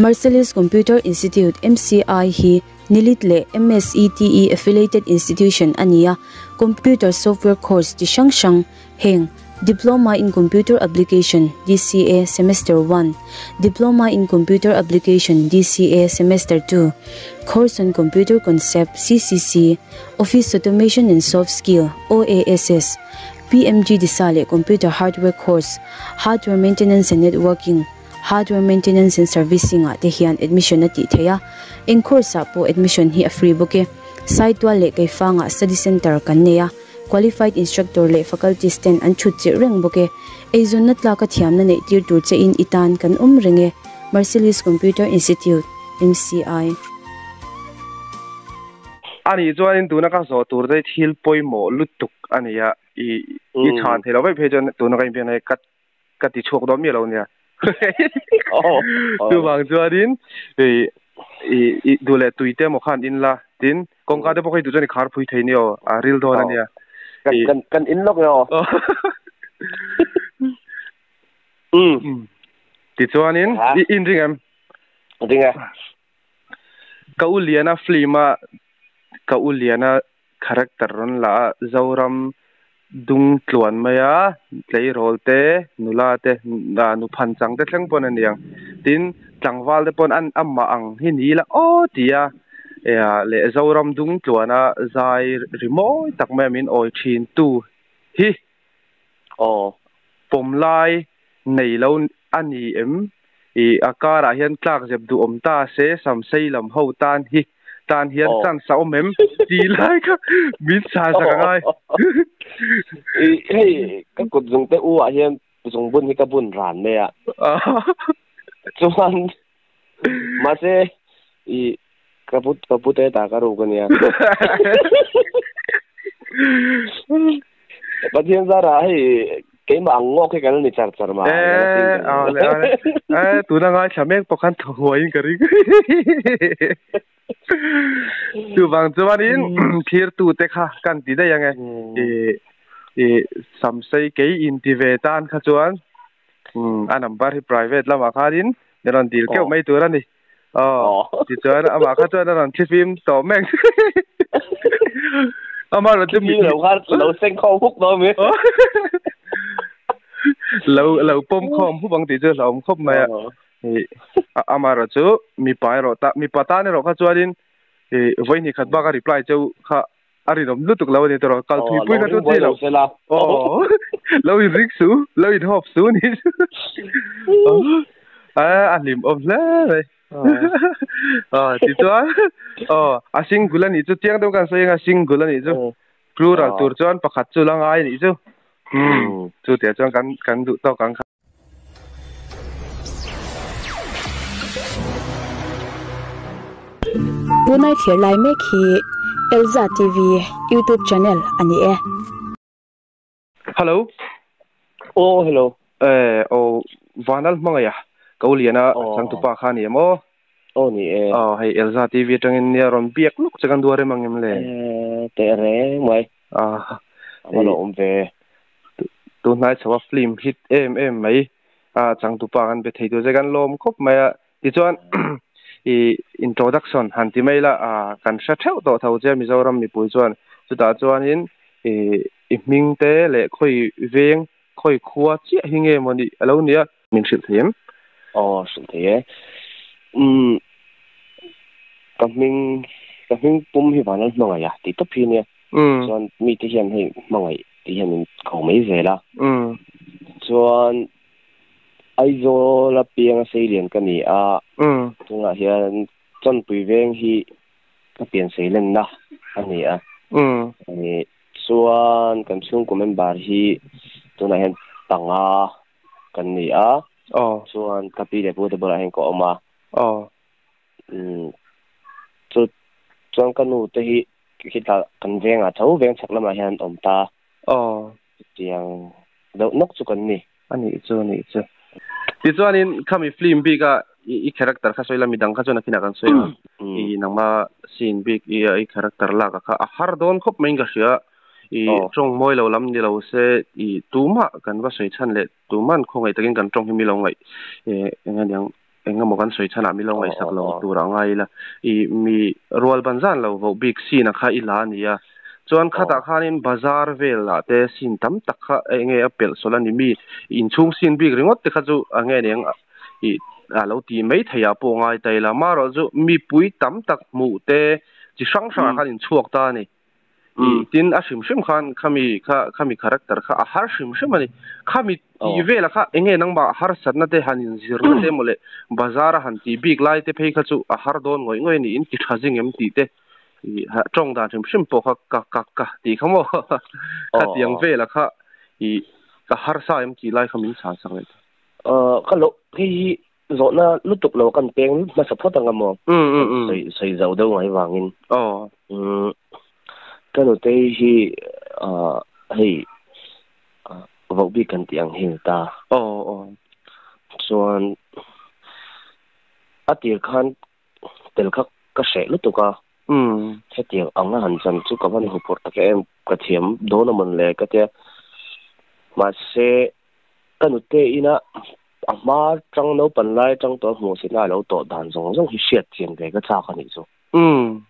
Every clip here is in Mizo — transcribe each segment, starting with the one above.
Marcellus Computer Institute, MCI, hi Nilit leh MSETE affiliated institution a ni a, computer software course chi hrang hrang heng Diploma in Computer Application, DCA, Semester 1, Diploma in Computer Application, DCA, Semester 2, Course on Computer Concept, CCC, Office Automation and Soft Skill, OASS, PMG Disa leh Computer Hardware Course, Hardware Maintenance and Networking, Hardware Maintenance and Servicing ah te hian admission a tih theih a, eng course ah pawh admission hi a free bawk e. Saitual leh Keifangah study centre kan nei a, qualified instructor leh faculties ten an chhut chilh reng bawk e. Eizawnna tlaka thiamna neih tir tur che in i tan kan awm reng e. Marcellus Computer Institute, MCI. Ani chuanin tuna ka zawh tur te thil pawimawh lutuk a ni a, i i chhan thei lo vaih phei chuan tuna ka inbiakna hi ka ka ti chhuak dawn miah lo nia. Chuvang chuanin i i duh leh tui te emaw khan in la tin kawngka te pawh kha i duh chuan i khar phui thei nia aw a ril dawn a nia. Kan kan in lawk e aw. Tichuanin i in ring em? Ring e. Ka u Liana film a ka u Liana character rawn la a, Zoram dung tluan mai a, tleirawl te, nula te, nu phan chang te thleng pawn a ni ang. Tin, tlangval te pawn an amah ang hi ni ila aw ti a, leh Zoram dung tluana zai ri mawi tak mai a min awi thin tu hi pawm lai nei lo a ni em? Ih a karah hian tlak zep duh awm ta se Samsei lam ho tan hi tan hian chance a awm em? Tih lai kha min chhan sak a ngai. Ih hei ka kut zung te u ah hian zung bun hi ka bun ran mai a. Chuan mahse ih ka pu ka pu te ta ka ruk a nia. Pathian zarah hei keimah ang ngawk hi kan la ni char char mah. Eh, ale ale. Eh, tuna ngaithla mek pawh khan thaw huaiin ka ring. Chuvang chuanin thirtute kha kan ti daih ang e. I i samsei kei inti ve tan kha chuan a number hi private lamah khanin min rawn dil keuh mai tur a ni. Aw, tichuan amah kha chuan a rawn thlifim tawh mek. Amah rawn chu mi lo kha lo seng khawm huk dawn mi. Lo lo pawm khawm hup ang tih chu hlauhawm khawp mai a. Amah erawh chu mipa erawh ta mipa tan erawh kha chuanin vawi hnih khat bak a reply cheu kha a rinawm lutuk lo a ni tawh kal thui pui kha chu chi lo. Aw, lo in ring su, lo in hawp su ni chu. A hlim awm hle mai. Aw, tichuan aw a single a nih chu chiang deuh kan sawi anga single a nih chu. Plural tur chuan pakhat chu la ngai a nih chu. Chu tih ah chuan kan kan duh tawk ang kha. Tunai thlir lai mek hi Elza TV YouTube channel a ni e. Hello. Aw hello. Eh aw Vanal hmangaih a ka u Liana changtupa kha a ni em aw. Aw ni e. Aw hei Elza TV atangin nia rawn biak luk che kan duar em ang em le. Eh teh reng mai. Ah. A va lo awm ve. Tunhnai chho a film hit em em mai a changtupa kan be thei tur che kan lawm khawp mai a tichuan i introduction han ti mai la kan hre theuh tawh tho che Mizoram mipui chuan chutah chuanin i i hming te leh khawi veng khawi khua chiah hi nge maw nih a lo nia min hrilh thei em? Aw hrilh thei e. Umm ka hming ka hming pum hi Vanlal hmangaih a tih tawp hi nia. Chuan mite hian hei hmangaih tih hian min ko mai zel a. Chuan Aizawl a pianga seilian ka ni a, tunah hian Chawnpui veng hi ka pian seilenna a ni a. Chuan kan chhungkaw member hi tunah hian panga kan ni a, chuan ka pi leh pute bulah hian ka awm a. Chuan ka nu te hi Khitah kan vengah tho veng chhak lamah hian an awm ta. Aw. Chutiang deuh nawk chu kan ni. A nih chu, a nih chu. Tichuanin khami film bika I character kha sawi la midang kha chuan a khinah kan sawi a. I nangma scene bik i i character lak a kha a har dawn khawp maiin ka hria. I tawng mawi lo lam ni lo se i tumah kan va sawi chhan leh tuman khawngaih takin kan tawng hi mi lo ngaih eng aniang eng emaw kan sawi chhanah mi lo ngaihsak lo tur a ngai ila. I mi rual ban zan lo voh bik scene a kha i la a ni a. Chuan khatah khanin bazar velah te scene tam tak kha eng nge a pelh sawlh a ni mi inchhung scene bik ringawt te kha chu eng nge niang i a lo tih mai theih ah pawh ngai ta ila. Amaherawh chu mipui tam tak hmuh te chi hrang hrangah khan inchhuak ta a ni. I tin a hrim hrim khan khami kha khami character kha a har hrim hrim a ni. Khami tih velah kha eng nge nangmah harsatna te han inzirna te emaw leh bazar a han tih bik lai te phei kha chu a har dawn ngawih ngawih a ni. In ti tha zing em tih te i tawng dan hrim hrim pawh kha ka ka ka tih kha maw khatiang velah kha i ka harsa em tih lai kha min chhan sak leh ta. Ka lo hei hi zawhna lutuk lo kan peng hmasa phawt ang a maw? Sawi sawi zo deuh ngai vangin. Ka nutei hi hei voh bik kan tih ang hi ni ta. Chuan a tir khan tel kha ka hreh lutuk a. Hetiang ang a han chan chu ka van huphurh tak em ka thiam dawn a mawn le ka tia. Mahse ka nute ina a hma tang naupan lai atang tawh hmuh sitna a lo tawh dan zawng zawng hi hriat chian ve ka chak a nih chu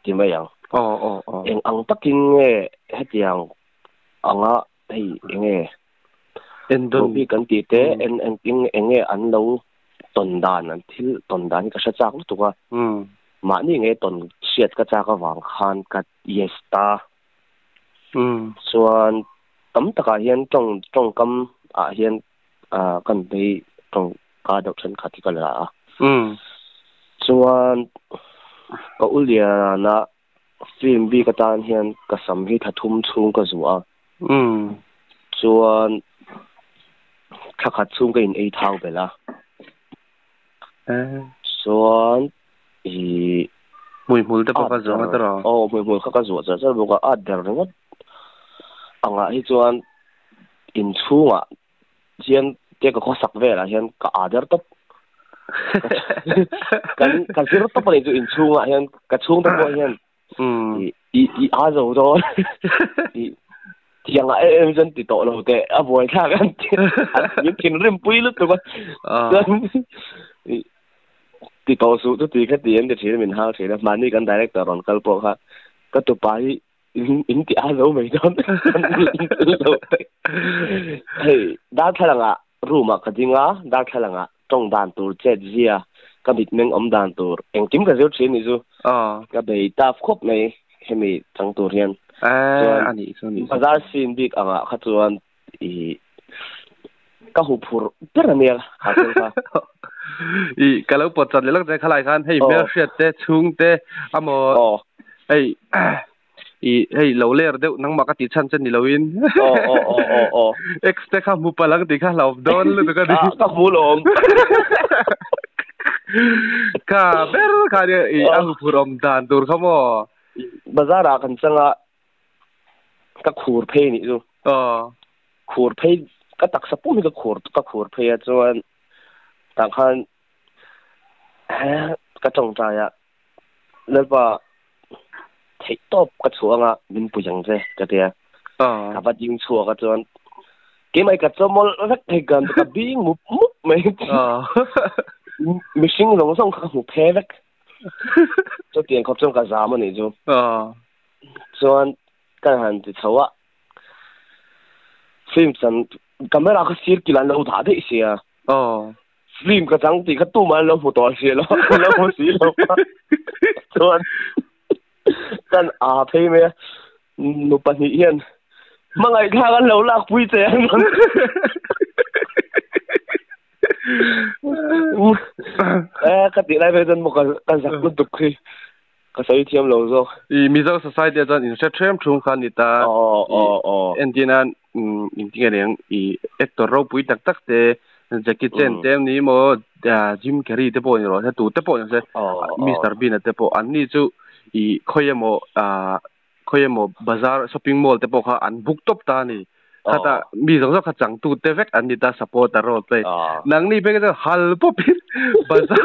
ti mai ang. Eng ang takin nge hetiang anga hei eng nge Ruby kan tih te eng eng nge an lo tawn dan an thil tawn dan hi ka hre chak lutuk a. Mahni nge tawn hriat ka chak avang khan ka yes ta. Chuan tam takah hian tawng tawngkam ah hian kan hmei tawngka deuh thenkhat hi ka la a. Chuan ka u Liana film bik atan hian ka sam hi thla thum chhung ka zuah a. Chuan thla khat chhung ka in ei thau belh a. Chuan i Hmuihmul te pawh ka zuah ngat erawh. Aw hmuihmul kha ka zuah char char bawk a, at der ringawt angah hi chuan inchhungah hian te ka khawsak velah hian ka aa der tawp. Kan ka zir tawp a nih chu inchhungah hian ka chhungte pawh hian i i a zo dawn i tiang ah em em chuan ti tawh lo teh a buai thlak an ti an min thinrim pui lutuk a chuan i ti tawh suh chu ti kha ti an ti thin a min hal thin a mahni kan director rawn kal pawh kha ka tupa hi in in ti a zo mai dawn hei darthlalang ah room ah ka ding a darthlalang ah tawng dan tur chet zia ka mitmeng awm dan tur engkim ka zir thin ni chu ka bei taf khawp mai hemi chang tur hian chuan bazar scene bik angah kha chuan i ka hu phur ber ania kha thil kha i ka lo pawt chat leh lak che khalai khan hei hmelhriat te chhung te amaw hei i hei lo ler deuh nangmah ka tih chhan che ni loin ex te kha hmu palh ang tih kha hlauh dawn lutuk a ni ka hmu lawm kha ber kha nia i a huphurh awm dan tur kha maw bazar ah kan chang a ka khur phei nih chu khur phei ka taksa pum hi ka khur ka khur phei a chuan tah khan ka tawngtai a Lalpa theih tawp ka chhuah anga min pui ang che ka ti a. Ka va ding chhuak a chuan keimah ka chawmawlh vek thei kan ka bing mup mup mai. Mihring zawng zawng kha ka hmu phe vek. Chutiang khawp chuan ka zam a nih chu. Chuan ka han ti chho a. Film chan camera kha sir kil an lo dah daih sia. Film ka chang tih kha tumah an lo hmu tawh si lo, an lo hmu si lo a. Chuan kan a phei mai a, nu pahnih hian hmangaihthlak an lo lakpui che ang. Eh ka tih lai phei chuan maw ka zak lutuk khi ka sawi thiam lo zawk. I Mizo society ah chuan inhre ṭhem ṭhum kha a ni ta. Entirnan engtinge reng i actor ropui tak tak te Jackie Chan te ni emaw Jim Carrey te pawh ni rawh se tu te pawh ni se Mister Bean a te pawh an ni chu i khawi emaw khawi emaw bazar shopping mall te pawh kha an book tawp ta a ni. Khata mi zawng zawng kha changtu te vek an ni ta supporter role play. Nang ni pek chu hal pawpin bazar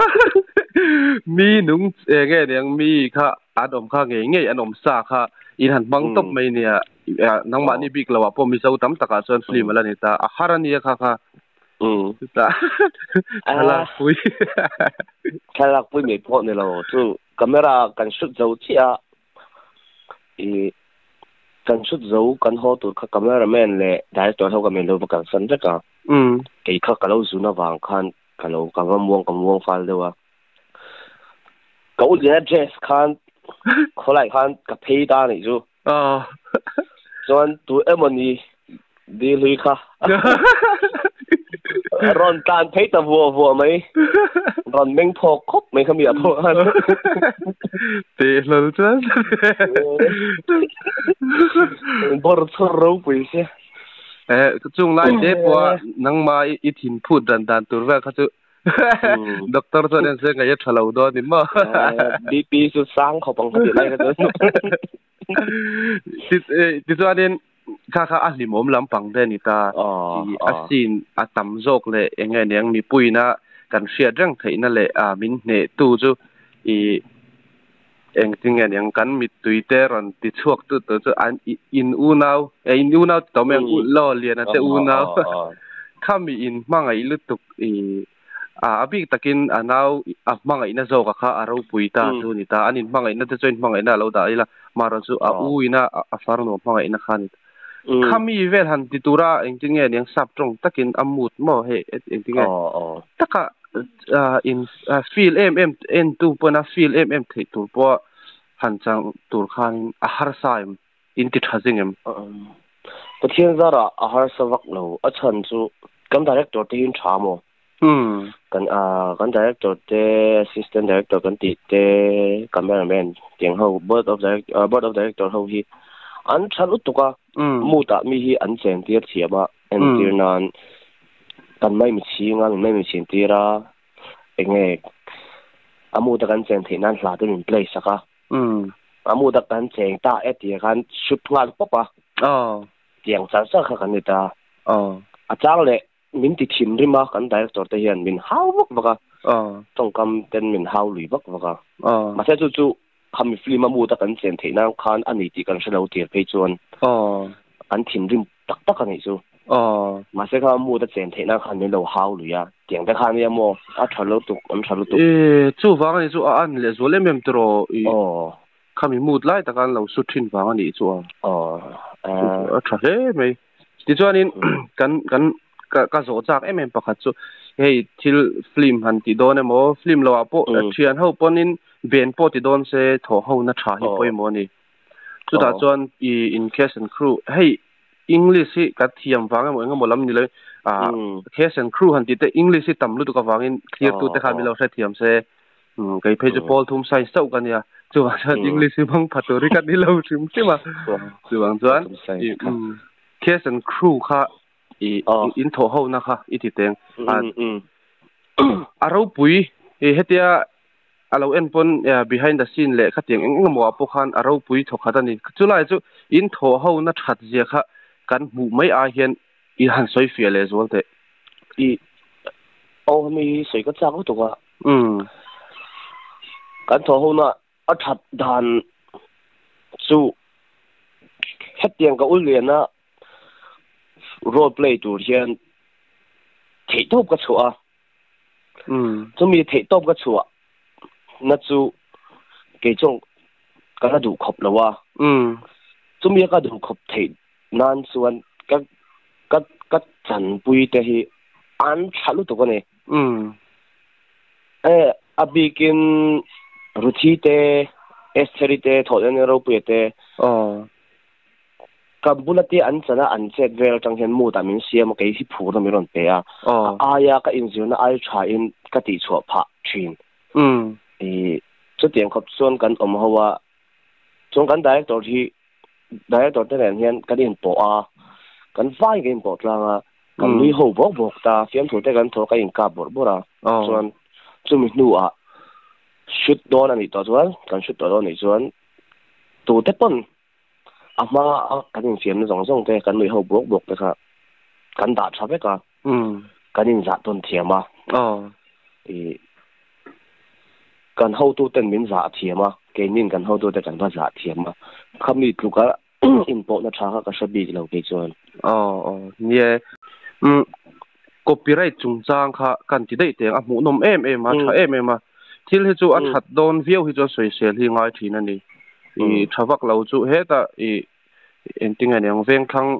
mi nung enge niang mi kha an awm kha ngei ngei an awm sa kha in han hmang tawp mai nia. Nangmahni bik loah pawh Mizo tam takah chuan film a la ni ta. A har a nia kha kha. Chutah thlalak pui. Thlalak pui mai pawh ni lo chu camera kan shoot zo chiah a. I kan shoot zo kan haw tur kha cameraman leh director ho ka men lo va kalsan vek a. Kei kha ka lo zun avang khan ka lo ka va muang ka muang fal deuh a. Ka u liana dress khan khawlai khan ka phei ta a nih chu. Chuan tu emaw ni dil hlui kha rawn tlan phei ta vuah vuah mai. Rawn meng phawk khawp mai kha mi ah pawh khan. Teh hlawl chuan. Bawr chhawr ropui sia. Eh, chung lai te pawha nangma i thin phut dan dan tur vel kha chu Doctor chuan en se ngaih a tha lo dawn ni maw? BP chu sang khawp ang kha tih lai kha chuan. Tichuanin kha kha a hlimawm lampang te a ni ta. A scene a tam zawk leh eng nge niang mipuiina kan hriat reng theihna leh min hnehtu chu i engtin nge niang kan mittui te rawn ti chhuak tu tur chu an in unau in unau ti tawh mai ang law Liana te unau khami in hmangaih lutuk i a bik takin a nau a hmangaihna zawk a kha a ropui ta chu ni ta an in hmangaihna te chuan hmangaihna a lo dah ila mahrawh chu a u ina a farnu hmangaihna kha a ni ta khami vel han ti tura engtin nge niang sap tawng takin a mood maw hei engtin nge taka in feel em em en tu pawhin a feel em em theih tur pawha han chang tur khanin a harsa em in ti tha zing em? Pathian zarah a harsa vak lo a chhan chu kan director te hi an tha maw? Kan kan director te assistant director kan tih te cameraman tiang ho board of director board of director ho hi an tha lutuk a mood ah mi hi an chen tir thiam a entir nan kan mai mi chhing a min mai mi chhin tir a enge a mood a kan chen theih nan hla te min play sak a a mood a kan cheng ta e tih khan shoot nghal pawp a tiang char char kha kan ni ta a chang leh Min ti thinrim a, kan director te hian min hau vak vak a, tawngkam ten min hau lui vak vak a. Mahse chu chu khami film a mood a kan chen theih nan khan a ni tih kan hre lo tir phei chuan kan thinrim tak tak a nih chu. Mahse kha mood a chen theih nan khan min lo hau lui a, tiang te khan nia maw a tha lutuk, an tha lutuk. E, chuvang a nih chu a an leh zual em em tiraw i khami mood lai taka an lo su thin vang a nih chu a. A tha hle mai. Tichuanin kan kan ka ka zawh chak em em pakhat chu hei thil film han tih dawn emaw film loah pawh thian ho pawnin ben pawh ti dawn se thawh ho na tha hi pawimawh a ni. Chutah chuan i in cast and crew hei English hi ka thiam vang emaw engemaw lam ni lo ah cast and crew han tih te English hi tam lutuk avangin clear tu te khan min lo hrethiam se kei phei chu pawl thum science chauh ka nia chuvang chuan English hi hmang pha tur hi ka ni lo hrim hrim a chuvang chuan cast and crew kha i in thawh ho na kha i ti teng a ropui i hetia a lo en pawn behind the scene leh khatiang eng eng emaw ah pawh khan a ropui thawk khat a ni chulai chu in thawh ho na that zia kha kan hmuh mai ai hian i han sawi fiah leh zual teh. I aw hemi hi sawi ka chak lutuk a. Umm. Kan thawh ho na a that dan chu hetiang ka ul lian a role play tur hian theihtawp ka chhuah a. Umm. Chumi theihtawp ka chhuah na chu kei chuan ka la duh khawp lo a. Umm. Chumi a ka duh khawp theih nan chuan ka ka ka chanpui te hi an tha lutuk a ni. Umm. E a bikin Ruthi te, Estheri te, Thawhlen Ropuia te. Aw. Ka bula te an chan a, an chet vel atang hian mood ah min siam a, kei hi phurna min rawn pe a. A aia ka inzirna ai tha in ka tihchhuah phah thin. Umm. I chutiang khawp chuan kan awm ho a, chuan kan director hi Director te nen hian kan inpawh a, kan vai kan inpawh tlang a, kan nui ho bawk bawk ta, fiamthu te kan thaw ka inkap bawrh bawrh a, chuan chumi hnuah shoot dawn a nih tawh chuan, kan shoot tawh dawn a nih chuan tute pawn A hma a kan infiamna zawng zawng te kan nuih ho buak buak te kha kan dah tha vek a. Kan inzah tawn thiam a. Ih kan hotu ten min zah thiam a, keinin kan hotu te kan va zah thiam a. Khami tluka inpawhna tha kha ka hre bik lo kei chuan. Aw aw nie. Umm copyright chungchang kha kan ti daih teng a hmuhnawm em em a, tha em em a. Thil hi chu a that dawn viau hi chuan sawisel hi ngai thin a ni. Ih tha vak lo chu hetah ih engtin nge niang vengthlang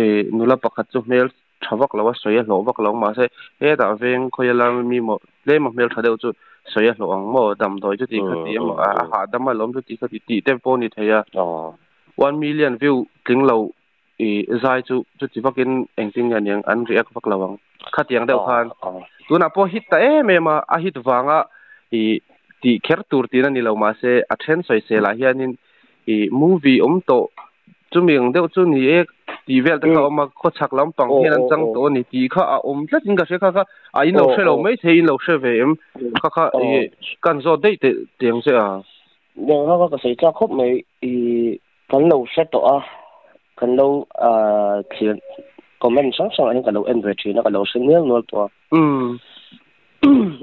ih nula pakhat chu hmel tha vak lo a sawi a hlawh vak lo mahse hetah veng khawia la mi maw tlem a hmel tha deuh chu sawi a hlawh ang maw damdawi chu tih kha ti emaw a hahdam a lawm chu tih kha ti tih te pawh a ni thei a. One million view tling lo ih zai chu chuti vakin engtin nge niang an react vak lo ang khatiang deuh khan tunah pawh hit ta em em a a hit vanga ih tih kher tur tihna ni lo mahse a then sawisel ah hianin ih movie awm tawh chumi ang deuh chu ni e tih vel te kha a awm a khawchhak lampang hian an chang tawh a ni tih kha a awm tlat in ka hria kha kha a in lo hre lo mai thei in lo hre ve em kha kha ih kan zawt daih teh teh ang che a. Eng kha ka sawi chak khawp mai ih Kan lo hre tawh a, kan lo thlir comment hrang hrangah hian ka lo en ve thin a, ka lo hre nual nual tawh a.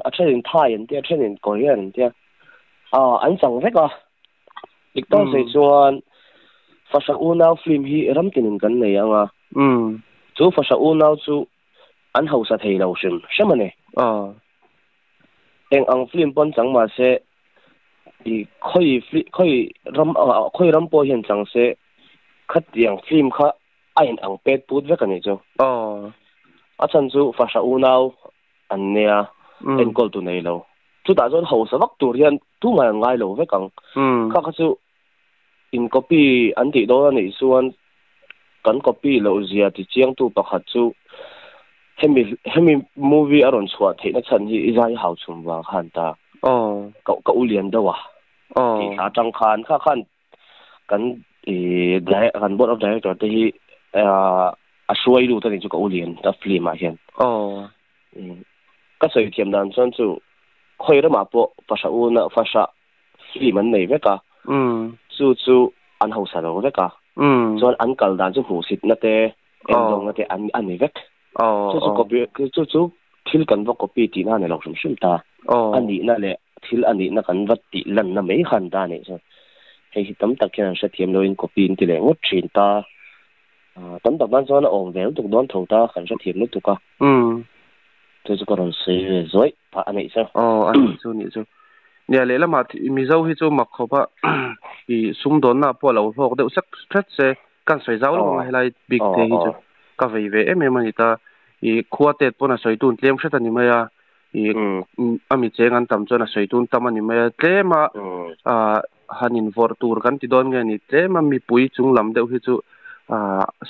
A thenin Thai an tia, a thenin Korean an tia. Ah, an chang vek a. Dik tak sawi chuan Fahra Unau film hi ram tinin kan nei ang a. Chu Fahra Unau chu an hausa thei lo hrim hrim a ni. Eng ang film pawn chang mah se i khawi khawi ram khawi ram pawh hian chang se khatiang film kha a in ang pet put vek a nih chu. A chhan chu fahra unau an nia enkawl tu nei lo. Chutah chuan hausa vak tur hian tumah an ngai lo vek ang. Kha kha chu in copy an tih dawn a nih chuan kan copy loh zia ti chiangtu pakhat chu hemi hemi movie a rawn chhuah theihna chhan hi i zai hau chhum vang khan ta ka ka u lian deuh a tih thla atang khan kha khan kan ih kan board of director te hi a hruai lut a nih chu ka u lian ta film ah hian ka sawi thiam dan chuan chu khawi ramah pawh fahra una fahra film an nei vek a, chu chu an hausa lo vek a, chuan an kal dan chu hmuhsitna te, endawngna te an a ni vek. Chu chu copy chu chu thil kan va copy tihna a ni lo hrim hrim ta. A nihna leh thil a nihna kan va tih lanna mai khan ta a nih chuan hei hi tam tak hian an hrethiam loin copy an ti leh ngawt thin ta. Tam tak tan chuan a awm ve lutuk dawn tho ta, kan hrethiam lutuk a. Chu chu ka rawn sawi ve zuaih phah a nih chu. Aw a nih chu nih chu. Nia lehlamah Mizo hi chu mak khawp a i sumdawnna pawh a lo hlawk deuh sek hret se kan sawi zau lo ang a helai bik te hi chu ka vei ve em em a ni ta. I khua tet pawn a sawi tun tlem hret a ni mai a, i a mi cheng an tam chuan a sawi tun tam a ni mai a. Tlem a han invawrh tur kan ti dawn nge ni tlem a mipui chung lam deuh hi chu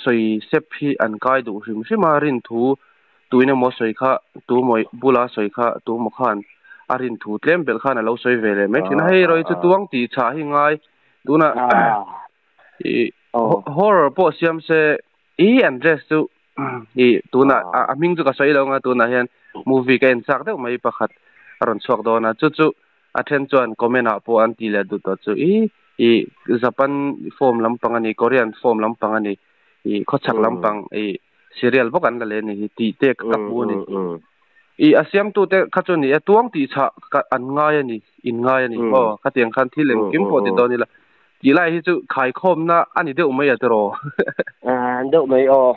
sawi sep hi an kai duh hrim hrim a rin thu Tuin emaw sawi kha, tu maw bula sawi kha, tu maw khan a rin thu tlem belh khan a lo sawi ve leh mai thin a. Hei erawh hi chu tuang tih chhah hi ngai tunah i horror pawh siam se i an dress chu i tunah a hming chu ka sawi lo anga tunah hian movie ka en chak deuh mai pakhat a rawn chhuak dawn a. Chu chu a then chuan comment ah pawh an ti leh duh tawh chu i i Japan form lampang a ni, Korean form lampang a ni, i khawchhak lampang i Serial bawk an la leh a ni hi tih te ka hmu a ni. I a siamtu te kha chu ni e tuang tih chhah ka an ngai a ni, in ngai a ni maw? Khatiang khan thil engkim pawh ti dawn ila tih lai hi chu khaikhawmna a ni deuh mai a tiraw? Deuh mai aw.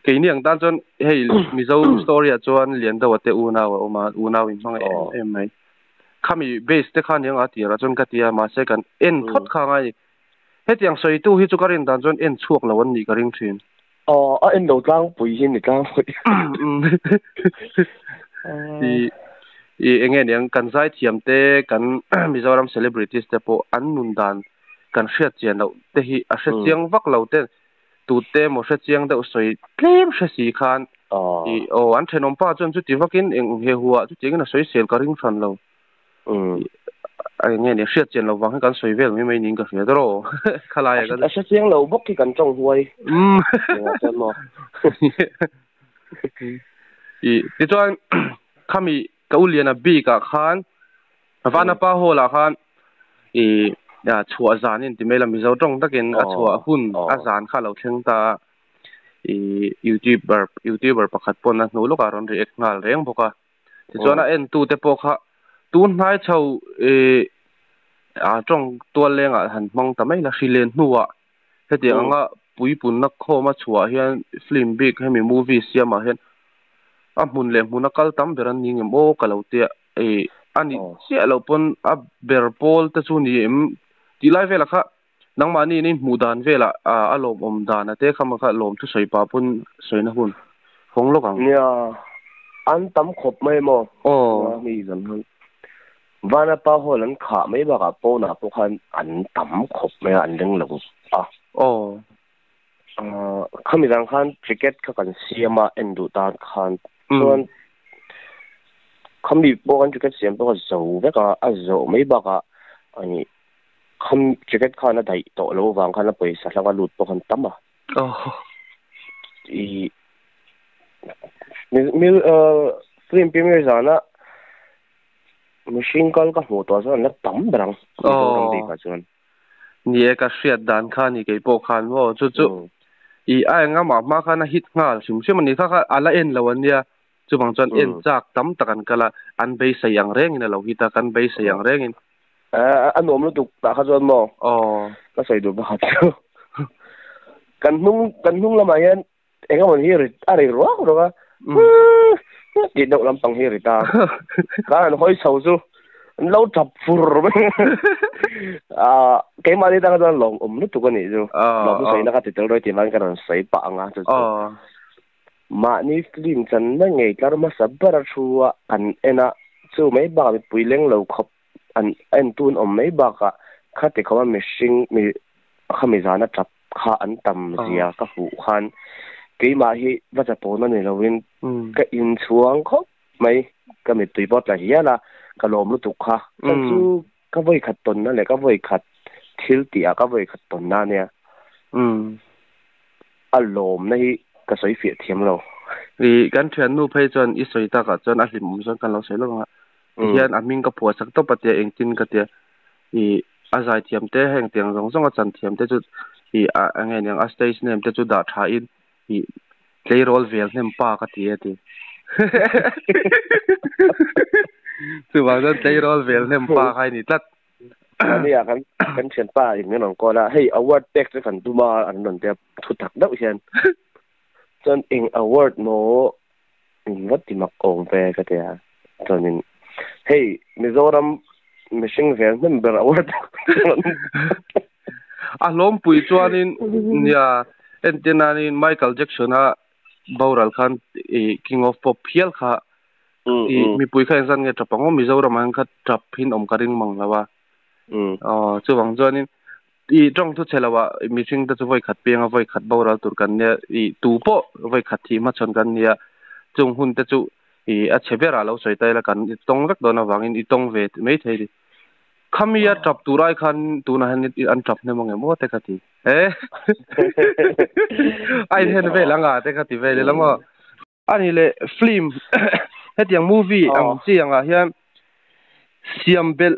Keini ang tan chuan hei Mizo story ah chuan Liandoa te unau a awm a, unau in hmang em em mai. Khami base te kha aniang a tirah chuan ka ti a, mahse kan en phawt kha a ngai a ni. Hetiang sawitu hi chu ka rin dan chuan en chhuak lo an nih ka ring thin. Aw, a en lo tlangpui hi ni tlangpui. I i enge niang kan zaithiam te kan Mizoram celebrities te pawh an nun dan kan hriat chian loh te hi a hre chiang vak lo te tute emaw hre chiang deuh sawi tlem hre si khan i aw an thenawm pa chuan chuti vakin eng he huah chutiangin a sawisel ka ring hran lo. Eng nge ni hriat chian lo vang hi kan sawi vel mai mai niin ka hria ta rawh khalai a kan a hre chiang lo bawk hi kan tawng huai chuan maw i tichuan khami ka u liana bik ah khan vanapa hall ah khan i Ya chhuah zan in ti mai la Mizo tawng takin a chhuah hun a zan kha lo thleng ta a. I youtuber youtuber pakhat pawn a hnu lawkah rawn react nghal reng bawk a. Tichuan a en tu te pawh kha tun hnai chho i a tawng tual lengah han hmang ta mai la hri len hnuah hetiang anga puipunna khawma chhuah hian film bik hemi movie siamah hian a hmun leh hmuna kal tam ber an ni ngem aw ka lo tia i a ni chiah loh pawn a ber pawl te chu ni em tih lai velah kha nangmahni in hmuh dan velah a lawmawm dan a te kha kha lawm thusawi pah pawn sawina hun hawng lawk ang. Nia, an tam khawp mai maw? Aw. Mi zan han Vanapa hall an khah mai bakah pawnah pawh khan an tam khawp mai a, an leng lo a. Aw. Khami zan khan ticket kha kan siam a en duh tan khan chuan khami pawh kan ticket siam pawh a zo vek a, a zawh mai bakah ani kham ticket khan a daih tawh loh avang khan a pawisa hlanga lut pawh khan tam a. I film premier zana mihring kal ka hmuh tawh chuan an la tam ber ang Mizoram bikah chuan. Ni e, ka hriat dan kha ni kei pawh khan maw chu chu i a enga mah hma khan a hit nghal hrim hrim a ni kha kha a la en lo a nia chuvang chuan en chak tam tak an kal a an beisei ang rengin a lo hit a kan beisei ang rengin. A nuam lutuk tah kha chuan maw ka sawi duh pakhat chu kan hnung kan hnung lamah hian eng emaw hi ri a ri ruak ruak a tih deuh lampang hi ri ta kan han hawi chho chu an lo tap fur mai a keimahni tang chuan lawm awm lutuk a nih chu lawm sawi na ka ti tel rawih tih vangin ka rawn sawi pah ang a chu chu mahni film channa ngei tlar hmasa ber a thu a kan en a chu mai bakah mipui leng lo khawp an en tun awm mai bakah khati khawpa mihring mi khami zana tap kha an tam zia ka hmuh khan keimah hi va chapawna ni lovin ka inchhuang khawp mai ka mittui pawh tla hial a ka lawm lutuk kha chan chu ka vawi khat tawnna leh ka vawi khat thil tih ah ka vawi khat tawnna ania a lawmna hi ka sawi fiah thiam lo. I kan thiannu phei chuan i sawi takah chuan a hlimawm chuan kan lo sawi lawk ang a tihian a hming ka phuah sak tawp a tia engtin ka tia i a zaithiam te heng tiang zawng zawng a chan thiam te chu i a eng nge niang a stage name te chu dah tha in i tleirawl vel hnem pa ka ti a ti chuvang chuan tleirawl vel hnem pa kha i ni tlat. Mahnia kan kan thianpa in min rawn call a hei award pek chu kan tum a an rawn tia thu tak deuh hian chuan eng award maw In va ti mak awm ve ka ti a, chuanin hei Mizoram mihring vel hnem ber award A hlawmpui chuanin nia entir nanin Michael Jackson-a boral khan i King of Pop hial kha i mipui kha engzat nge tap ang aw Mizoramah hian kha tap hin awm ka ring mang lo a. Aw chuvang chuanin I tawng thu chhe loah mihring te chu vawi khat pianga vawi khat boral tur kan nia, i tu pawh vawi khat thih hmachhawn kan nia, chung hun te chu i a chhe berah lo sawi ta ila kan i tawng vek dawn avangin i tawng ve mai thei ni. Khami a tap tur ai khan tunah hian an tap hnem ang em aw te ka ti. He a inhen vel ang a te ka ti vel ila maw. A ni leh film hetiang movie ang chi angah hian siam belh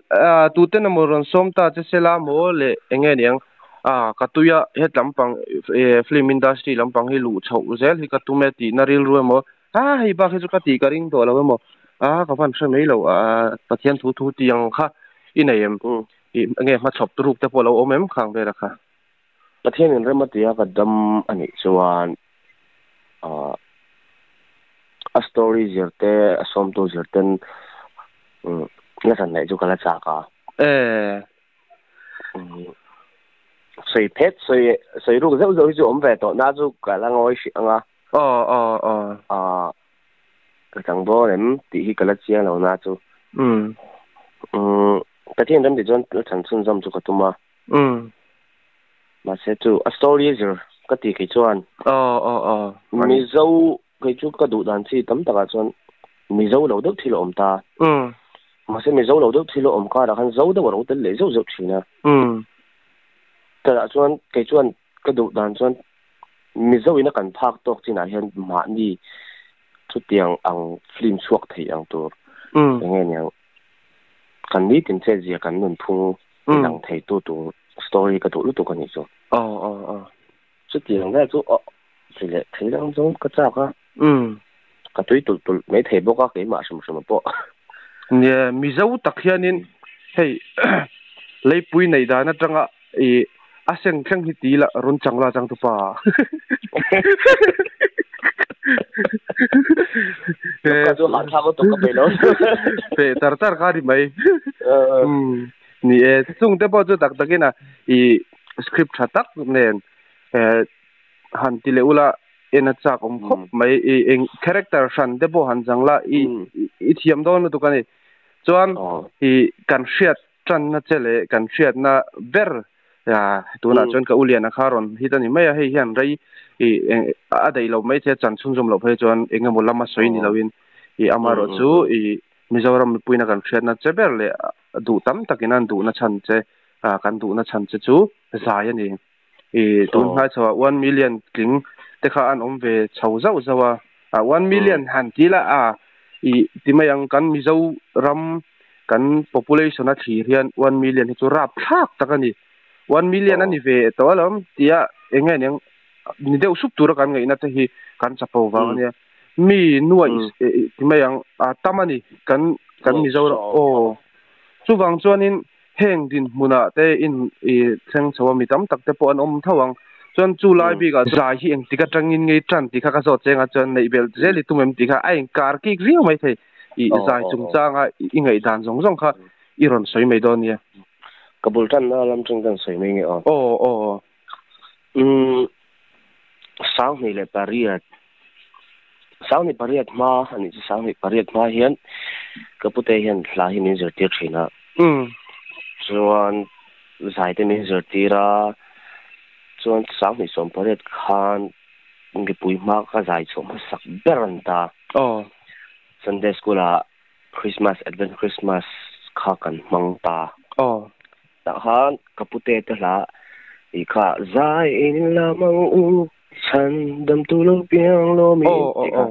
tuten emaw rawn sawm ta che sela maw leh eng nge niang ah ka tuia het lampang film industry lampang hi luh chhoh zel hi ka tum e tihna rilru emaw ah hei bak hi chu ka tih ka ring tawh lo emaw ah ka van hre mai lo ah Pathian thu thu tih ang kha i nei em eng nge hmachhawp ruk te pawh a lo awm em khang vela kha. Pathian in rem a tia ka dam a nih chuan ah a story zir te a sawmtu zir ten umm la zan laih chu ka la chak a. Eh. Umm sawi phet sawi sawi ruk zeuh zeuh hi chu awm ve tawh na chu ka la ngawi hrih ang a. Aw aw aw. Ah ka chang dawn em tih hi ka la chiang lo na chu. Umm. Umm Pathian rem tih chuan la chhan chhunzawm chu ka tum a. Umm. Mahse chu a story zir ka ti kei chuan. Aw aw aw. Mizo kei chu ka duh dan chi tam takah chuan Mizo lo deuh thil a awm ta. Umm. Mahse Mizo lo deuh thil a awm karah khan Zo deuh a ro tel leh zeuh zeuh thin a. Umm. Tah chuan kei chuan ka duh dan chuan Mizo in a kan phak tawk chinah hian mahni chutiang ang film chhuak thei ang tur Umm. eng nge niang kan nitin chetzia kan nunphung. Tilang thei tu tur story ka duh lutuk a nih chu. Aw aw aw. Chutiang vel chu aw ti leh thei dang zawng ka chak a. Umm. Ka tui tulh tulh mai thei bawk a keimah hrim hrim pawh. Nia Mizo tak hianin hei leipui neih dan atanga i a seng thleng hi ti la rawn chang la chang tupa. Ka chu hahthlak lutuk ka peih lo. Peh char char kha ni mai. Umm. Ni e, chung te pawh chu tak takin a i script tha tak nen han ti leh ula en a chak awm khawp mai i eng character hran te pawh han chang la i i thiam dawn lutuk a ni. Chuan i kan hriat tanna che leh kan hriatna ber tunah chuan ka u Liana kha rawn hit a ni mai a, hei hian rei i a daih loh mai che chan chhunzawm loh phei chuan eng emaw lama sawi ni loin i amaherawh chu i Mizoram mipuiin a kan hriatna che ber leh duh tam takin an duhna chhan che, kan duhna chhan che chu zai a ni. I tun hnai chhoah one million tling te kha an awm ve chho zauh zauh a, one million han ti la a i ti mai ang kan Mizoram kan population a thlir hian one million hi chu rapthlak tak a ni. One million a ni ve tawh alawm tia eng nge niang ni deuh sup tura kan ngaihna te hi kan chapo vang a nia. Mi nuaih ti mai ang a tam a ni kan kan Mizoram aw chuvang chuanin heng dinhmunah te in i thleng chho a mi tam tak te pawh an awm tho ang chuan chu lai bikah zai hi engtik atangin ngei tan tih kha ka zawt cheng a chuan neih belh zel i tum em tih kha a inkar kik viau mai thei i zai chungchanga i ngaihdan zawng zawng kha i rawn sawi mai dawn nia. Ka bul tanna lam tang kan sawi mai nge aw. Aw aw. Umm Sanghnih leh pariat Sanghnih pariat hma a nih chu Sanghnih pariat hma hian ka pute hian hla hi min zirtir thin a. Umm. Chuan zai te min zirtir a, chuan Sanghnih sawm pariat khan mipui hma ka zai chhuah hmasak ber a ni ta. Aw. Sunday school ah Christmas Advent Christmas kha kan hmang ta. Aw. Tah khan ka pute te hla tih kha zai in la mang u chhan dam tu lo piang lo mi tih kha.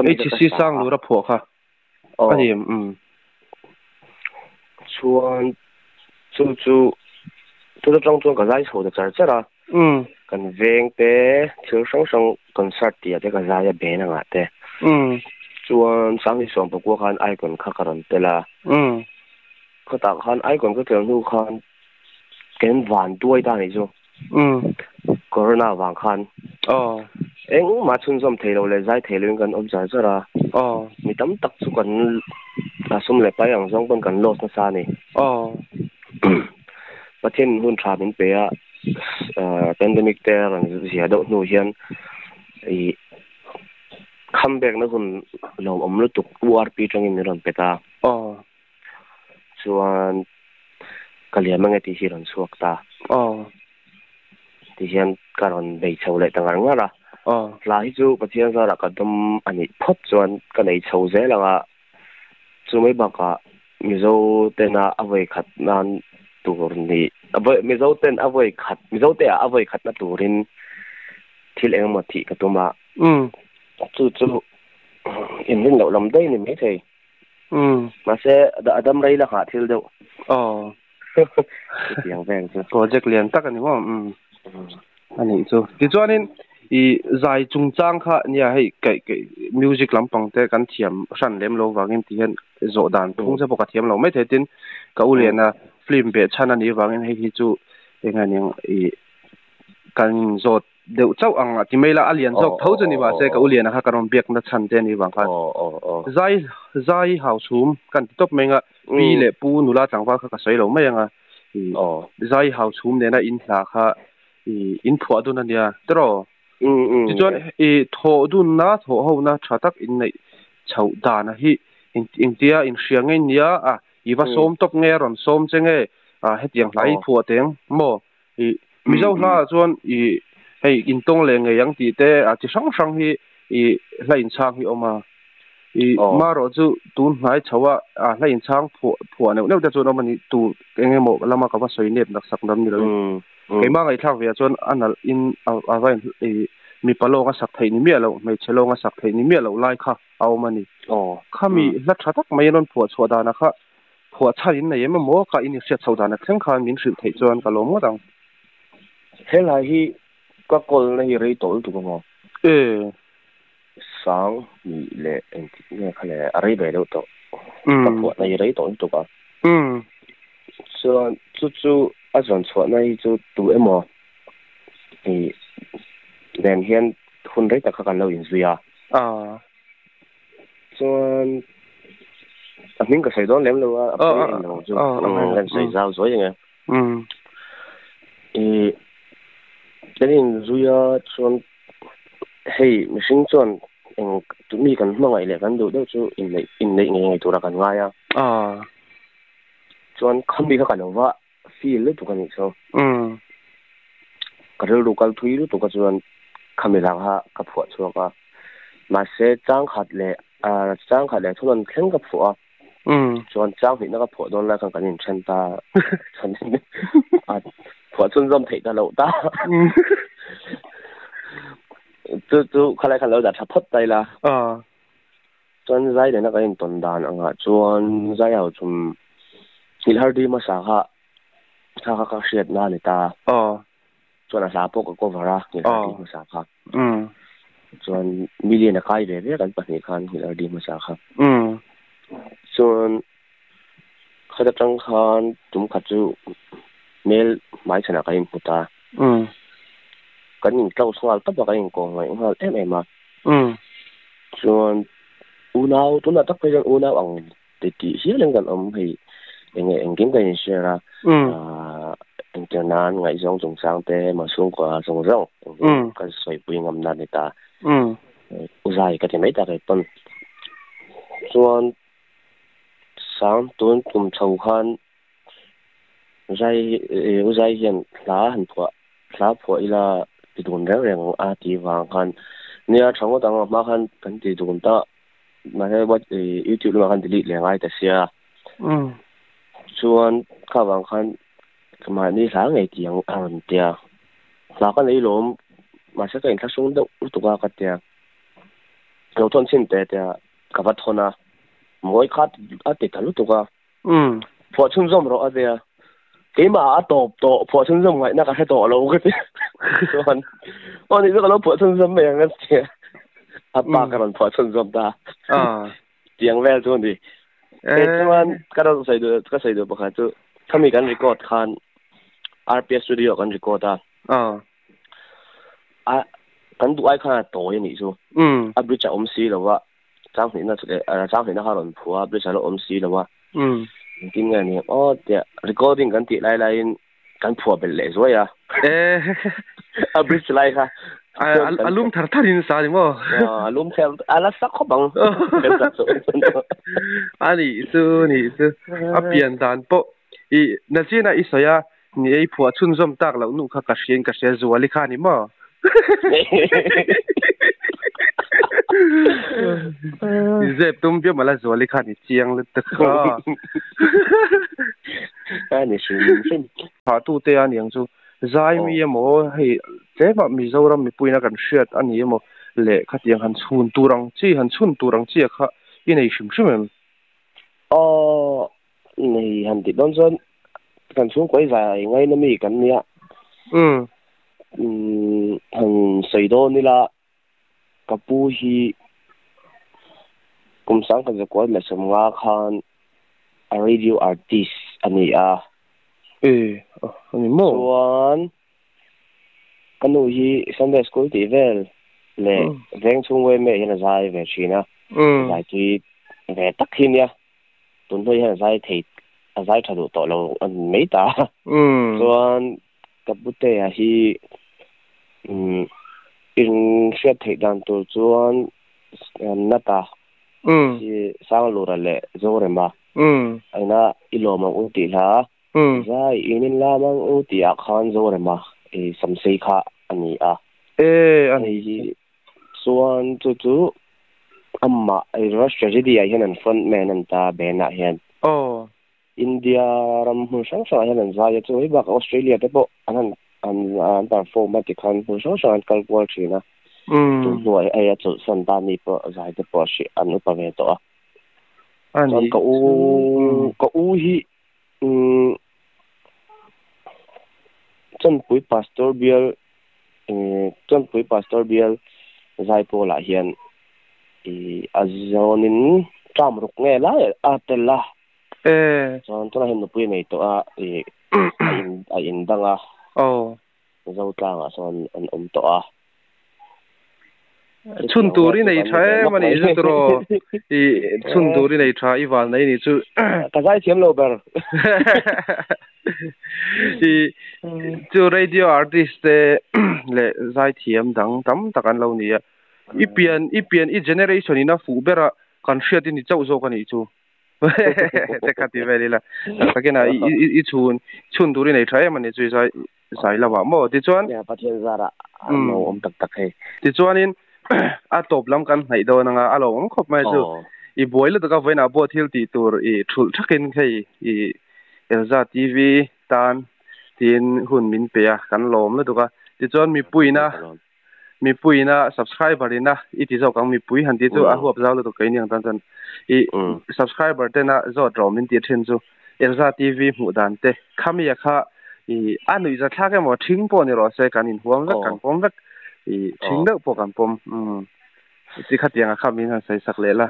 HCC sang lura phuah kha a ni em umm. Chuan chu chu chu atang chuan ka zai chho ta char char a. Umm. Kan veng te thil hrang hrang concert tih ah te ka zai a ben ang ah te. Umm. Chuan Sanghnih pakua khan icon kha ka rawn tel a. Umm. Khawtah khan icon ka tel hnu khan kan van tuai ta nih chu. Umm. Corona vang khan. Aw. Engmah chhunzawm thei lo leh zai thei loin kan awm char char a. Aw. Mi tam tak chu kan a sum leh pai ang zawng pawn kan loss nasa a ni. Aw. Pathian hun tha min pe a, pandemic te a rawn zia deuh hnu hian ih comeback na hun lawmawm lutuk URP tangin min rawn pe ta. Aw. Chuan ka liam ange tih hi rawn chhuak ta. Aw. Ti hian ka rawn bei chho leh ta ngar ngar a. Aw. Hla hi chu Pathian zarah ka dawm a nih phawt chuan ka nei chho zel ang a. Chu mai bakah Mizo tena a vawi khat nan tur ni Mizo ten a vawi khat Mizo te ah a vawi khat na turin thil engemaw tih ka tum a. Umm. Chu chu inrin loh lam daih a ni maithei. Umm. Mahse a dam rei la nghah thil deuh. Aw. Chutiang vel chu. Project lian tak a ni maw? Umm. A nih chu. Tichuanin i zai chungchang kha nia hei kaih kaih music lampang te kan thiam hran lem lo vangin ti hian zawh dan phung che pawh ka thiam lo mai thei tin ka u liana film beh chhan a nih vangin hei hi chu eng a ning i kan zawt deuh chauh ang a ti mai la, a lian zawk tho chu ni mahse ka u liana kha ka rawn biakna chhan te a nih vang khan zai zai hau chhum kan ti tawp mai anga pi leh pu nula tlangval kha ka sawi lo mai anga i zai hau chhum nena in hla kha i in phuah dun a nia tiraw tichuan i thawh dunna thawh hona tha tak in neih chhoh dana hi engtia inhria ngei nia a i va sawm tawp nge a rawn sawm che nge a hetiang hla hi phuah teng maw I Mizo hla ah chuan i hei intawng leh ngei ang tih te a chi hrang hrang hi i hla inchhang hi awm a. I marawh chu tun hnai chho a a hla inchhang phuah phuah neuh neuh te chuan awm a ni tu eng emaw lama ka va sawi nep nak sak lam ni lo in. Keimah ngaihthlak ve ah chuan a nalh in a va in i mipa lawng a sak theih ni miah loh hmeichhe lawng a sak theih ni miah loh lai kha a awm a ni. Khami hla tha tak mai an rawn phuah chhuah danah kha. Phua chan in nei em mo ka in hriat chho dan a thleng khan min hrilh theih chuan ka lawm ngawt ang. Helai hi ka call na hi rei tawh lutuk emaw? E. Sang ni leh engtik nge kha le a rei ve deuh tawh. Ka phuah na hi rei tawh lutuk a. Chuan chu chu a zawn chhuah na hi chu tu emaw i nen hian hun rei tak kha kan lo inzui a. Chuan a hming ka sawi dawn lem lo a, a pawi em lo chu. Kan sawi zau zuai ang e. I kan inzui a chuan hei mihring chuan eng mi kan hmangaih leh kan duh deuh chu inneih inneih ngei ngei tura kan ngai a. Chuan khami kha ka lo va feel lutuk a nih chu. Ka rilru kal thui lutuk a chuan khami lah kha ka phuah chhuak a. Mahse chang khat leh chang khat leh thunawn thleng ka phuah a. Chuan chang hnihna ka phuah dawn lai khan kan inthen ta. Chuan phuah chhunzawm theih ta loh ta. Chu chu khalai khan lo dah tha phawt ta ila. Chuan zai lehna kan intawn dan angah chuan zai ho chum nghilh hmasa kha kha kha ka hriat na a ni ta. Chuan a hla pawh ka cover a nghilh hmasa kha. Chuan million a kai ve ve kan pahnih khan nghilh hmasa kha. Chuan khata tang khan tum khat chu mail hmai chhanah kan inhmu ta. Kan in close nghal tawp a kan inkawm ngaih nghal em em a. Chuan unau tunah tak phei chuan unau ang ti tih hialin kan awm hei enge engkim kan in share a. Engtir nan ngaihzawng chungchang te emaw chhungkua zawng zawng engkim kan sawipui ngam na ni ta. Uzai ka ti mai tak e pawn. Chuan sang tun kum chho khan zai uzai hian hla han phuah hla phuah ila ti dun reng reng a ti vang khan nia tha ngawt ang a hma khan kan ti dun ta mahse what YouTube lamah khan delete leh ngai ta sia. Chuan kha vang khan mahni hla ngei ti ang a rawn tia. Hla ka nei lawm mahse ka inthlahrung deuh lutuk a ka tia. Lo thawn chhin te tia ka va thawn a. Mawi kha a ti ta lutuk a. Phuah chhunzawm rawh a tia. Keimah a tawp tawh phuah chhunzawm ngaihna ka hre tawh lo ka ti. Chuan aw ni chu ka lo phuah chhunzawm mai ang a tia. A pa ka rawn phuah chhunzawm ta. Tiang vel chu ni. Chuan ka rawn sawi duh ka sawi duh pakhat chu khami kan record khan RPS studio kan record a. A kan duh ai khan a tawi a nih chu. A bridge a awm si lo a. Chang hnihna chu leh chang hnihna kha rawn phua bridge a lo awm si lo a. Engtin nge ni aw tia recording kan tih lai laiin kan phuah belh leh zuai a. A bridge lai kha. A lum thar thar in sa ni maw? A lum thar a la sak khawp ang. A nih chu nih chu a pian dan pawh i nachina i sawi a ni ei phuah chhunzawm tak loh nu kha ka hriain ka hria zuali kha ni maw? Zep tum viau mala zuali kha ni chiang lutuk kha. A ni hrim hrim. Pha tu te a niang chu zai mi emaw hei tlema Mizoram mipuina kan hriat a ni emaw leh khatiang han chhun tur ang chi han chhun tur ang chi a kha i nei hrim hrim em? Aw nei han tih dawn chuan kan chhungkaw i zai ngaina mi kan nia. Han sawi dawn ila ka pu hi kum sang khat zakua leh sawmnga khan a radio artist a ni a. E ani maw? Chuan ka nu hi Sunday school tih vel leh veng chhung me hian a zai ve thin a. Zai tui ve tak hi nia. Tun hnu hian a zai thei a zai tha duh tawh lo an mai ta. Chuan ka putea hi in hriat theih dan tur chuan nata hi Sanglura leh Zorema aina i lawm ang u tih hla zai in in lam ang u tih ah khan Zorema i samsei kha a ni a. E ani hi chuan chu chu amma Rush Tragedy ah hian an front man an ta band ah hian. India ram hmun hrang hrangah hian an zai a chu hei bakah Australia te pawh an han an an perform a tikhan hmun hrang hrang an kal kual thin a. Tun hnuah hei a chawlhsan ta ni pawh zai te pawh a hrih an upa ve tawh a. Chuan ka u ka u u hi Chawnpui Pastor Bial Chawnpui Pastor Bial Zaipawl ah hian a zawnin term ruk nge lai a tel a. Chuan tunah hian nupui a nei tawh a, a in dang a. Zotlangah sawn an awm tawh a. Chhun tur i nei tha em a nih chu tiraw? I chhun tur i nei tha i val nei nih chu. Ka zai thiam lo ber. I chu radio artist te leh zai thiam dang tam tak an lo ni a. I pian i pian i generation in a fuh ber a kan hriat i ni chauh zawk a nih chu. Te kha ti vel ila. Takin a i chhun chhun tur i nei tha em a nih chu i zai zai lamah maw tichuan Ya Pathian zarah a lo awm tak tak hei. Tichuanin a tawp lam kan hnaih dawn anga a lo awm khawp mai chu i buai lutuk a vawiinah pawh thil tih tur i thulh thakin hei i Elza TV tan tiin hun min pe a kan lawm lutuk a tichuan mipuiina mipuiina subscriber ina i ti zawk ang mipui han tih chu a huap zau lutuk keini ang tan chuan i subscriber tena zawt rawh min tih thin chu Elza TV hmuh dan te khamia kha i a nuih za thlak emaw thing pawh ni rawh se kan inhuam vek kan pawm vek i thing deuh pawh kan pawm umm ti khatiang a kha min han sawi sak leh la.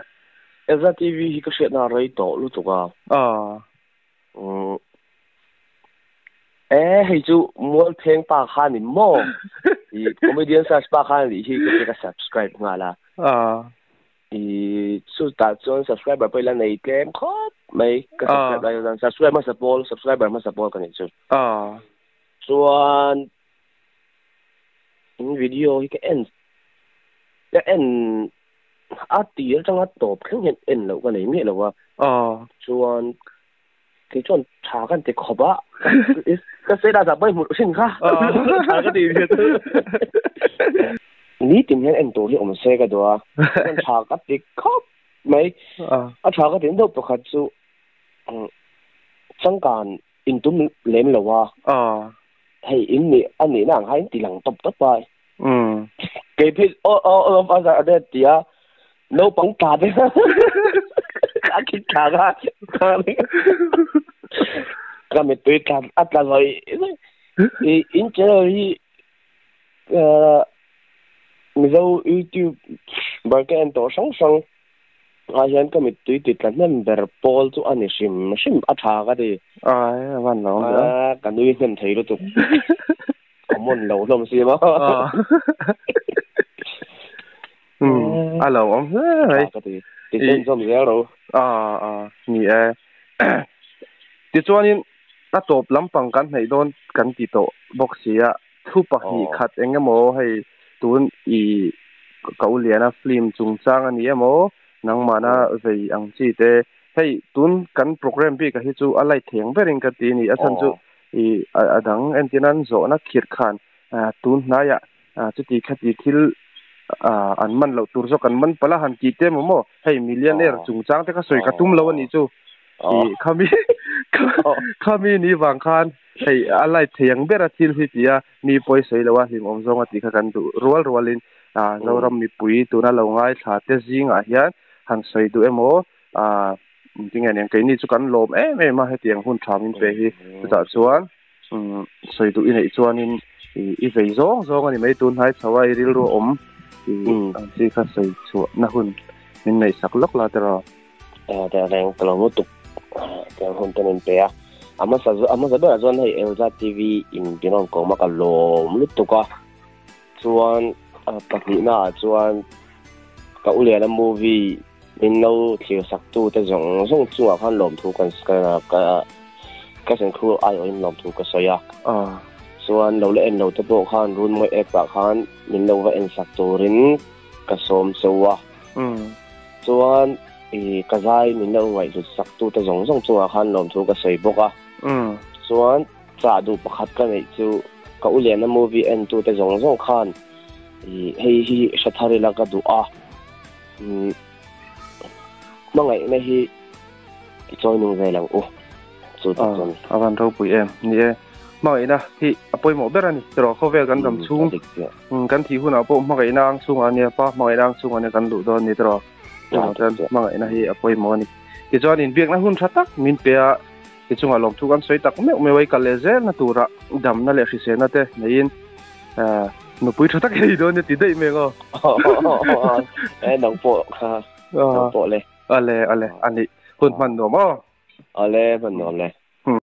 Elza TV hi ka hriatna a rei tawh lutuk a. Aw. Umm e hei chu Mualpheng pa kha ni maw i comedian search pa kha nih hi ka ti ka subscribe nghal a. Aw. I chutah chuan subscriber pawh ila nei tlem khawp mai ka subscribe lai chuan subscribe hmasa pawl subscriber hmasa pawl ka nih chu. Chuan in video hi ka en ka en a tir atanga tawp thleng hian en loh ka nei miah lo a. Chuan kei chuan tha kan ti khawp a ka status ah pawh i hmuh hrin kha tha ka ti ve chu nitin hian en tur hi awm se ka duh a chuan tha ka ti khawp mai a tha ka ti deuh pakhat chu changkan intum lem lo a hei in nih a nihna ang kha in ti lang tawp tawp a kei phei aw aw aw a zar a ti a Naupang tla te a khik thla kha ka mittui tla a tla zawih zawih i in channel hi Mizo YouTube ber ka en tawh hrang hrang ah hian ka mittui ti tla hnem ber pawl chu a ni hrim hrim a tha ka ti. Ai a van lo ang ka nui hnem thei lutuk. Common lo hlawm si maw. A lo awm hle mai. Ka ti. Tichuan zawm zel ro. A a ni e. Tichuanin a tawp lampang kan hnaih dawn kan ti tawh bawk si a, thu pahnih khat eng emaw hei tun i ka u Liana film chungchang a ni emaw nangmahna vei ang chi te hei tun kan program bik a hi chu a light thei ang berin ka ti a ni. A chhan chu i a dang entir nan zawhna khirh khan tun hnaiah chuti khati thil an man loh tur zawk an man palh a han tih te emaw maw hei millionaire chungchang te kha sawi ka tum lo a nih chu ih khami khami ni vang khan hei a light thei ang ber a thil hi ti a mi pawi sawi lo a hlimawm zawng a tih kha kan duh rual rualin Zoram mipui tuna lo ngaithla te zingah hian han sawi duh emaw engtinge aniang keini chu kan lawm em em a hetiang hun tha min pe hi chutah chuan sawi duh i neih chuanin i vei zawng zawng a ni mai tun hnai chho a i rilru a awm i ang chi kha sawi chhuah na hun min neih sak lawk la tiraw. Teh reng ka lo lutuk tiang hun te min pe a a hmasa a hmasa berah chuan hei Elza TV in min rawn kawm a ka lawm lutuk a chuan pahnihna ah chuan ka u Liana movie Min lo thlir sak tu te zawng zawng chungah khan lawmthu kan ka ka senkhur aiawhin lawmthu ka sawi a. Chuan lo la en lo te pawh khan Runmawi app ah khan min lo va en sak turin ka sawm cheu a. Chuan i ka zai min lo ngaihhlut sak tu te zawng zawng chungah khan lawmthu ka sawi bawk a. Chuan chah duh pakhat ka neih chu ka u Liana movie en tu te zawng zawng khan i hei hi hre thar ila ka duh a. Hmangaihna hi i chawi nung vel ang u chu tak chuan. A van ropui em. Ni e, hmangaihna hi a pawimawh ber a ni. Erawh khawvel kan dam chhung, kan thih hunah pawh hmangaihna ang chhungah ania, pa hmangaihna ang chhungah ania kan luh dawn ni tiraw. Chuvang chuan hmangaihna hi a pawimawh a ni. Tichuan inbiakna hun tha tak min pe a. I chungah lawmthu kan sawi tak meuh meuh a, i kal leh zelna tura damna leh hriselna te neiin nupui tha tak i nei dawn e ti daih mai ang aw. E nang pawh kha nang pawh le. Ale ale a nih hun hman nuam aw. Ale hman nuam le.